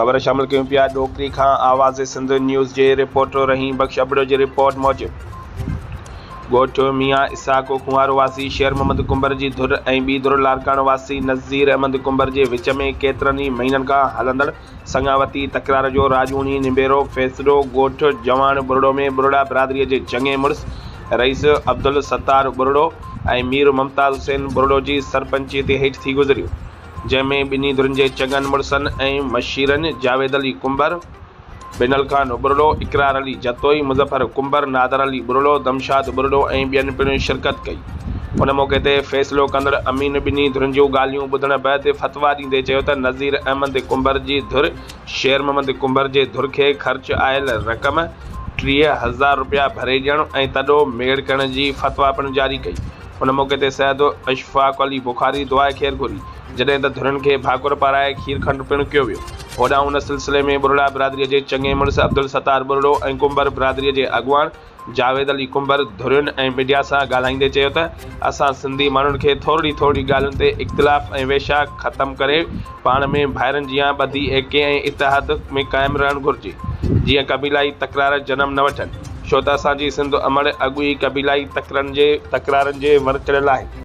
خبر شامل ڪيون پيا ڏوڪري کان آواز سنڌ نيوز جي رپورٽر رحيم بخش ابڙو جي رپورٽ موجب ڳوٺ ميان اسحاق کنوارو واسي شير محمد ڪنڀر جي ڌر ۽ ٻي ڌر لاڙڪاڻو واسي نذير احمد ڪنڀر جي وچ ۾ ڪيترن ئي مهينن کان هلندڙ سڱاوتي تڪرار جو راڄوڻي نبيرو فيصلو ڳوٺ جواڻ ٻرڙو ۾ ٻرڙا برادري جي چڱي مڙس رئيس عبدالستار ٻرڙو ۽ مير ممتاز حسين ٻرڙو جي سرپئنچي تي هيٺ ٿي گذريو جنهن ۾ ٻنهي ڌرين جي چڱن مڙسن ۽ مشيرن جاويد علي ڪنڀر، بينل خان ٻرڙو، اقرار علي جتوئي، مظفر ڪنڀر، نادر علي ٻرڙو، دمشاد ٻرڙو ۽ ٻين پڻ شرڪت ڪئي. ان موقعي تي فيصلو ڪندڙ امين ٻنهي ڌرين جون ڳالهيون ٻڌڻ بعد فتويٰ ڏيندي چيو ته نذير احمد ڪنڀر جي ڌر شير محمد ڪنڀر جي ڌر کي خرچ آيل رقم 30,000 رپيا ڀري ڏيڻ ۽ تڏو ميڙ ڪرڻ جي فتويٰ پڻ جاري ڪئي. ان موقعي تي سيد اشفاق علي بخاري دعاء خير گهري، جڏهن ته ڌرين کي ڀاڪر پارائي کير کنڊ پڻ ڪيو ويو. هوڏانهن ان سلسلي ۾ ٻرڙا برادري جي چڱي مڙس عبدالستار ٻرڙو ۽ ڪنڀر برادري جي اڳواڻ جاويد علي ڪنڀر ڌرين ۽ ميڊيا سان ڳالهائيندي چيو ته اسان سنڌي ماڻهن کي ٿورڙي ٿورڙي ڳالهين تي اختلاف ۽ ويشاهه ختم ڪري پاڻ ۾ ڀائرن جيان ٻڌي ايڪي ۽ اتحاد ۾ قائم رهڻ گهرجي جيئن قبيلائي تڪرار جنم نه وٺن ڇو ته اسان جي سنڌ امڙ اڳ ئي قبيلائي تڪرارن جي ور چڙهيل آهي.